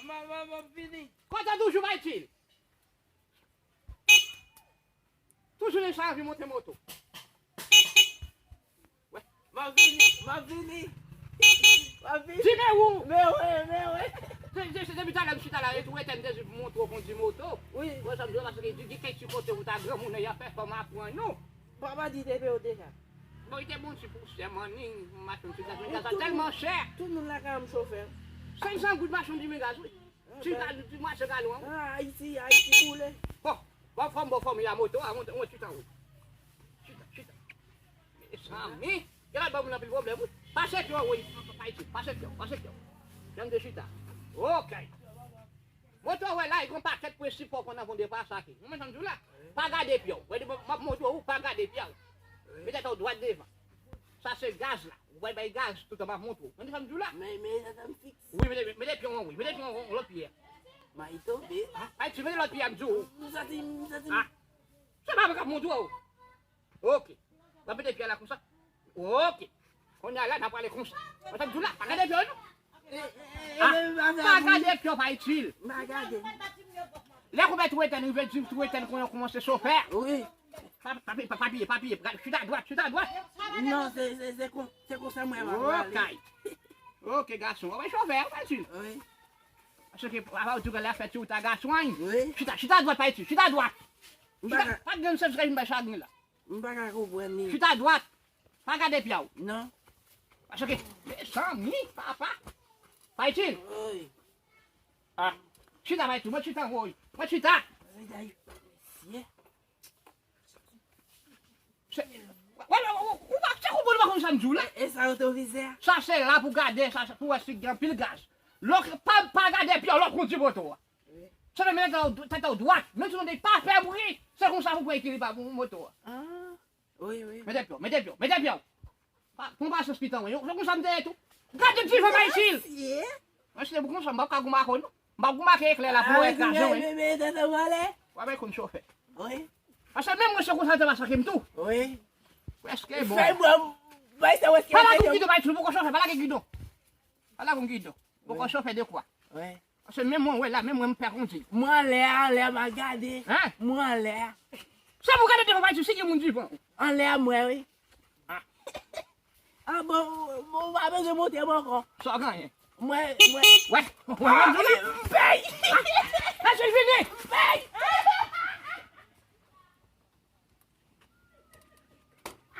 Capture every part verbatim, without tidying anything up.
Manman, m ap vini. Kote toujou bay til? Toujou nan sa anvi monte moto. M ap vini, m ap vini. M ap vini. Di men ou. Men wi, men wi. Se, se, se depi talè m chita la, e tou etèn dezi pou montre w kondi moto. Wi. Mwen sa m di w paske di gen kèk ti kote ou ta granmoun nan y ap fè fanm aprann nou. Papa di te peye w deja. Bon, li te bon ti pousè, manning, machin, ti gaz, men gaz la tèlman chè. Tout moun lakay an m chofè. Senk san goud machin di men gaz, wi. Ti gaz, ti machin galon an, wi. Ah, Ayiti, Ayiti boule. Bon, bon, fòm, bon, fòm, y a moto, a moto, mwen chita, wi. Chita, chita. Mezanmi, gen la ban moun anpil pwoblèm, wi. Pase pye w, wi. Pase pye w, pase pye w. Jan de chita. Ok. Moto wè la, e gon pakèt prensip fò konn avan w depase ake. Ou konprann sa m di w la? Pa gade pye w. Wè, m ap montre w, pa gade pye w. Mete tèt ou dwat devan. Sa se gaz la. Ou pral bay gaz toutan m ap montre w. Ou konprann sa m di w la? Men, men, tèt m fiks. Wi, mete, mete pye w an, wi. Mete pye w an, lòt pye a. May tonbe. Ay, ti mete lòt pye a, m di w. M santi, m santi. Ah. Se pa mwen k ap montre w. Ok. W ap mete pye la konsa. Ok. Kounye a la, n ap prale konsa. Mwen t ap di w la, pa gade pye w non. Ah, pa gade pye w, pa itil. M pa gade. Lè konpè twou etèn, rive di twou etèn, kounye a w kòmanse chofè. Wi. Pa, pa, pa, pa piye, pa piye. Chita dwat, chita dwat. Non, se, se, se kon, se konsa mwen m ap prale. Ok. Ok, gason. Ou wè chofè, ou pa itil. Wi. Paske papa w di w lè fè ti ou ta gason. Wi. Chita, chita dwat, pa itil. Chita dwat. Chita, pa t gen sèl ki bay chagren la. M pa ka konprann li. Chita dwat. Pa gade pye w. Non. Paske, mezanmi, papa. Pa itil. Wi. Ah. Chita, pa itil. Mwen chita, woy. Mwen chita. Ay, ay, mesye. Se, wè, wè, wè, ou pa, se konprann ou pa konn sa m di w la? E, e sa otovizè a? Sa se la pou gade, sa se pou wè si gen anpil gaz. Lòk, pa, pa gade pye w lè w kondi moto a. Wi. Se menm lè tèt ou, tèt ou dwat. Menm si w tande pa fè bri, se konsa pou pran ekilib a moto a. Ah. Wi, wi. Mete pye w, mete pye w, mete pye w. Pa, pran pasyans pitan mwen. Yo, yo konsa m te ye tou. Gade divan pa itil. Mesye. Mwen si te pou konsa, m p ap ka goumake w non. M p ap goumake eklè la pou wè kraze w, wi. Bebe, tèt anlè. W ap konn chofè. Wi. Paske menm mwen se konsa te pase ak m tou. Wi. Prèske bon. Fè mwen, bay sa wè. Pa lage w gidon, pa itil, poko chofè, pa lage gidon. Pa lage w gidon. Poko chofè de kwa. Wi. Paske menm mwen, wè la, menm mwen m pè kondi. Mwen anlè a, anlè a, m al gade. Hein? Mwen anlè a. Sa pou gade devan pa itil, si gen moun divan. Anlè a, mwen, wi. Ah. Ah, bon, bon, ou pa bezwen montre m ankò. Sa w genyen? Mwen, mwen. Wè, wè, wè, wè. M pèy. Lèse l vini. M pèy.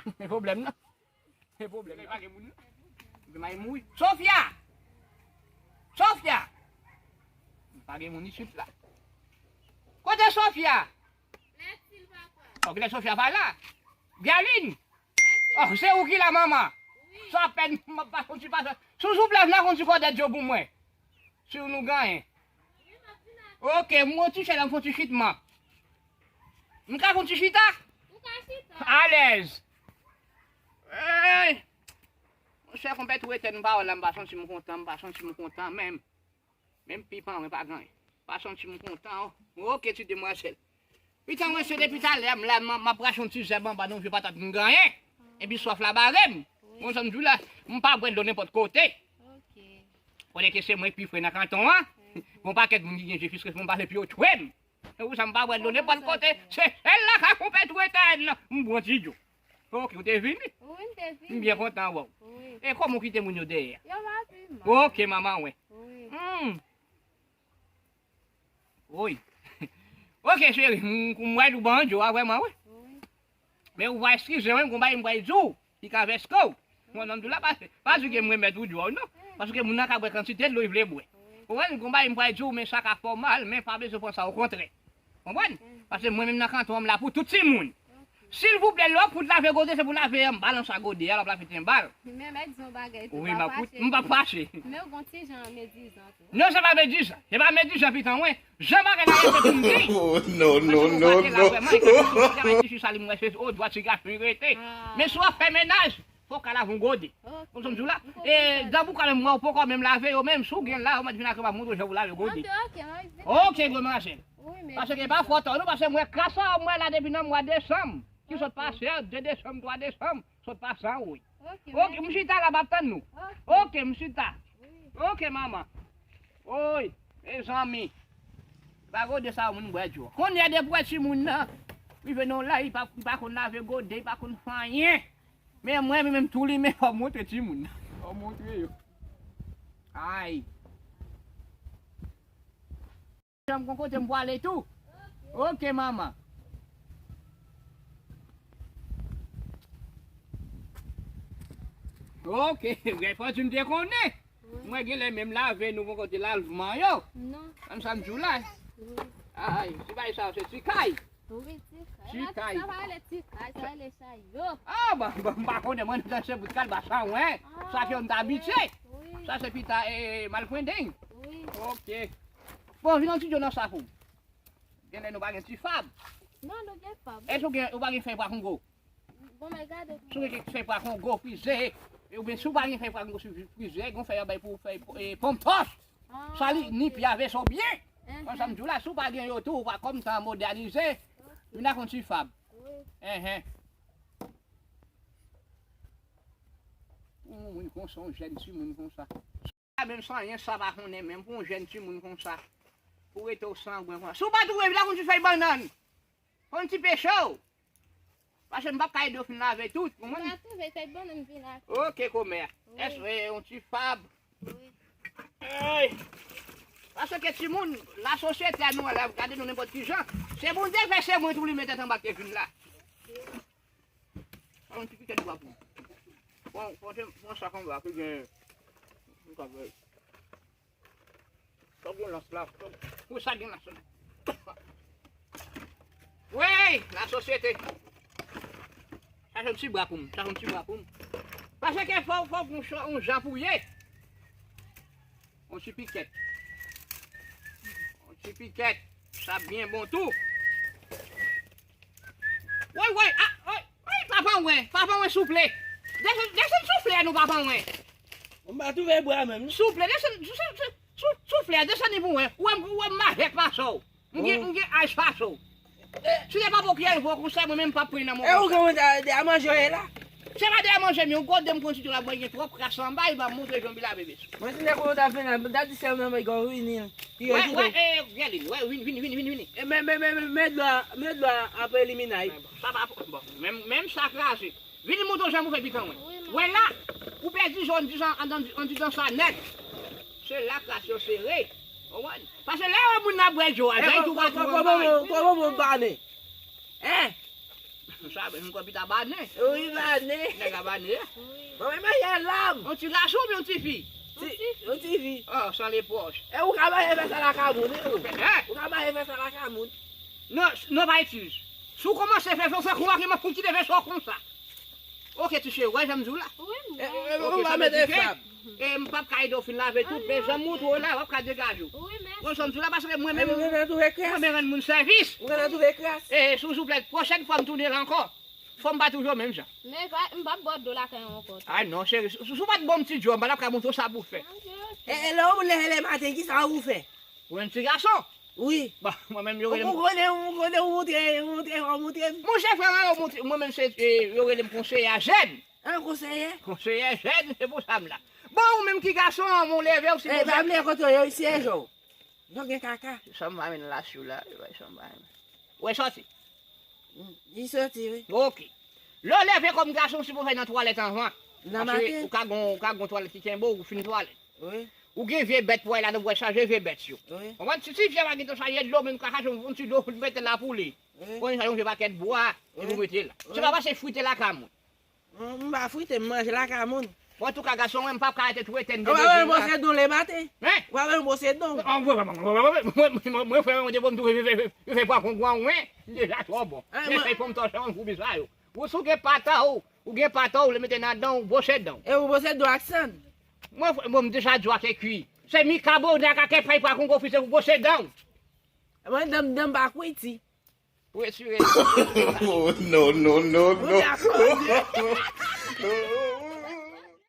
Gen pwoblèm nan. Gen pwoblèm nan. Pa gen moun nan. Gen may mouri. Sofia! Sofia! Pa gen moun isit la. Kote Sofia? Lètil, papa. Oh, kote Sofia pa la? Galine! Oh, se ou ki la, manman? Wi. Sa pèn, m ap pa konn ti pase. Souzouplè, vin ak yon ti kòdèt yo pou mwen. Si nou genyen. Wi, m ap vin ak. Ok, m pran ti chè la, m fè yon ti chitman. M ka fè yon ti chita? Ou ka chita. Alèz. Ey! Monchè, konpè twou etèn m pa wè la, m pa santi m kontan, m pa santi m kontan menm. Menm pipan mwen pa genyen. Pa santi m kontan, oh. Ok, ti demwazèl. Pitan mwen se depi talè, m la, m, m ap rache yon ti zèb anba nan yon vye patat m genyen. Epi swaf la bare m. Bon, sa m di w la, m pa bwè dlo nenpòt kote. Ok. Konnen ke se mwen ki pi fre nan kanton an. Mhm. Gon pakèt moun ki gen je fiske, fò m pase pi wo twè m. Se pou sa m pa bwè dlo nenpòt kote. Se sèl la ka konpè twou etèn. M pran ti dlo. Ok, ou te vini? Wi, m te vini. M byen kontan wè w. Wi. E kòman w kite moun yo dèyè a? Yo pa pi mal. Ok, manman, wè. Wi. Hmm. Wi. Ok, cheri, m, m wè l ou ban dlo a vrèman, wi. Wi. Men ou va eskize mwen, m gon bagay m pral di w, ki ka vèske w. Mwen, nan m di w la, pa, pa di ke mwen mèt ou dlo a, non. Paske moun nan ka bwè kantite dlo li vle bwè. Wi. Ou konprann? Gon bagay m pral di w, men sa ka fè w mal, men pa bezwen pran sa okontrè. Konprann? Paske mwen menm nan kanton an, m la pou tout timoun. Silvouplè, lè w ap fout lave gode, se pou lave anba nan sa gode a, lè w ap lave tenbal. Men mèt di yon bagay tou, pa fache. Wi, m ap fout, m p ap fache. Men w gon ti jan medizan tou. Non, se pa medizan. Se pa medizan, pitan mwen. Jan bagay la ye, se pou m di. Oh, non, non, non, non. Paske ou pa te la vrèman, e ke ti fi sa li m wè se o dwa ti gason li rete. Ah. Men si w ap fè mennaj, fò w ka lave yon gode. Ok. Konn sa m di w la? E, dan bouka menm, mwen, ou poko menm lave yo menm. Si w gen la, ou mèt vin ak yo, m ap montre w jan pou lave gode. Ok, ok, m ap vin. Ok, demwazèl. Wi, men. Paske pa fòt ou, non, paske mwen, kras sa, mwen la depi nan mwa desanm. Ki sot pase a, de desanm, twa desanm, sot pase a, wi. Ok, m chita la, m ap tann nou. Ok, m chita. Wi. Ok, manman. Woy, mezanmi. Pa gode sa moun bwè dlo. Kounye a depi w wè timoun nan rive nan lè, li pa, li pa konn lave gode, li pa konn fè anyen. Men mwen, mwen menm tou li, men fò m montre timoun nan. Fò m montre yo. Ay. Janm gon kote m pwale tou. Ok, manman. Ok, gen fò di m te konnen. Mwen genlè menm lave nou gon kote lalvman yo. Non. Konn sa m di w la. Wi. Ay, ti bagay sa yo se ti kay. Wi, ti kay. Ti kay. Sa pa rele ti kay, sa rele chayo. Ah, bon, bon, m pa konnen, mwen nan se bout kalbas la, wen. Sa ke m t abitye. Wi. Sa se pita, eh, malpwendeng. Wi. Ok. Bon, vin yon ti dlo nan sa pou m. Genlè nou pa gen ti fab. Non, nou gen fab. Èske ou gen, ou pa gen fèy pwa kongo? Bon, men gade. Si w gen fèy pwa kongo frize, oubyen si w pa gen fèy pwa kongo frize, gon fèy yo bay pou fèy, eh, ponm tòch. Ah, sa li, ni pi ave so byen. Konn sa m di w la, si w pa gen yo tou, ou pa kòm tan an modènize, vin ak yon ti fab. Wi. Enhen. Yon moun konsa, yon jèn timoun konsa. Sa menm san anyen sa pa konnen menm pou yon jèn timoun konsa. Pou rete w sangwen konsa. Si w pa twouve, vin ak yon ti fèy bannann. Yon ti peche w. Paske m p ap ka ede w fin lave tout, konprann? M pa twouve fèy bannann vin ak. Ok, komè. Wi. Èske yon ti fab? Wi. Ay. Paske timoun, lasosyete a nou an la, gade nou nenpòt ki jan. Se Bondye fè se mwen tou li mete anba ke vin la. Yon ti pikèt bwa pou m. Bon, fò se, fò sa konba, ki gen, yon kòb. Sa gen lans la. Pou sa gen lans la. Wey, lasosyete. Chache yon ti bwa pou m. Chache yon ti bwa pou m. Paske fò, fò gon chan, yon jan pou ye. Yon ti pikèt. Yon ti pikèt. Sa byen bon tou. Woy, woy, ah, woy, woy, papa mwen, papa mwen, souple. Desann, desann soufle a non, papa mwen. Mwen pa twouve bwa menm. Souple, desann, sou, sou, sou, soufle a, desann li pou mwen. Ou wè m, ou wè m majè k pase w. M gen, m gen aj pase w. Si se pa pou ki elve w konsa, mwen menm m p ap pran nan men w konsa. E ou gen de a manje w ye la? Se pa de a manje m ye, ou gode m konn si tou la mwen gen twòp kras anba, li pa montre jan m lave mesye. Mwen se nèg ou ta vin la, m ta di sèl nan mwen gò vini. Wè, wè, e, Gèlin, wè, vini, vini, vini, vini, vini. E men, men, men, men, men dlo a, men dlo a apre elimina. Sa pa, bon, menm, menm sa kraze. Vini montre w jan pou fè pikan mwen. Wè la, ou pèdi zòn andidan, andidan sa nèt. Se la kras yo sere. Ou konprann? Paske lè yo moun nan bwè dlo a, jan tou pral tou anba. Kòman moun bane? Hein? Sa, men m kwè pita bane. Wi, bane. Nèg la bane. Mwen menm mwen yè lam. Yon ti gason oubyen yon ti fi? Ti, yon ti fi. Oh, san lepòch. E ou ka mache fè sa lakay moun, wi. Hein? Ou ka mache fè sa lakay moun. Non, non, pa itiz. Si w kòmanse fè fè, fè kou a ki man pou kite fè sa konsa. Ok, ti cheri, wè jan m di w la? Wi, m wè. E, e, e, ou pa mete fab. E m p ap ka ede w fin lave tout, men jan m montre w la, w ap ka degaje w. Wi, mèsi. Wè jan m di w la, paske mwen menm, mwen menm rann moun sèvis. Ou gentan twouve kras. E, silvouplè, pwochèn fwa m tounen la ankò, fò m pa twouve w menm jan. Men, m p ap ba w dlo lakay ou ankò. Ah non, cheri, si, si w pa t ban m ti dlo a, m pa t ap ka montre w sa pou w fè. Ok, ok. E, e lè w leve le maten, kisa ou fè? Ou menm ti gason? Wi. Bon, mwen menm yo rele m. Ou konnen, ou konnen, ou montre, ou montre, ou montre. Monchè, frè mwen, yo montre, mwen menm se, e, yo rele m konseye a jèn. An konseye? Konseye jèn, se pou sa m la. Bon, ou menm ki gason, mwen leve w si Bondye. E, ba m lè kote yo, isi e jo. Donk gen kaka. Sa m va mennen la sou la, e, sa m va mennen. Ou wè sòti? Li sòti, wi. Ok. Lè w leve kòm gason, si pou fè nan twalèt anvan. Nan maten. Paske ou ka gon, ou ka gon twalèt ki kenbe w, ou fin twalèt. Wi. Ou gen vye bèt pou w al ladan pou w al chaje vye bèt yo. Wi. Konprann? Si ti fi a pa gen tan chaje dlo, men ou ka chaje yon ti dlo pou l mete la pou li. Wi. Konn sa yon vye pakèt bwa, epi ou mete la. Se pa pase frite lakay moun. M, m pa frite, m manje lakay moun. Bon, antouka, gason mwen, m p ap ka rete tou etèn de bezwen la. Ou pa wè m bwose don le maten? Hein? Ou pa wè m bwose don? Mwen, mwen, mwen, mwen, mwen, mwen, frè mwen, depi m tou fè, fè, fè, fè pwa kongo a mwen, li deja twò bon. Men fèy pòm tòch an, goubi sa yo. Ou si w gen pata w, ou gen pata w, ou le mete nan dan w, bwose dan w. E ou bwose don ak sann? Mwen, frè mwen, m deja di w ak ekri. Se mikabonè ak akè fèy pwa kongo fri, se pou bwose dan w. Mwen, dan m, dan m pa kwiti. Retire. Oh, no, no, no, no. Ou dakò, Dye?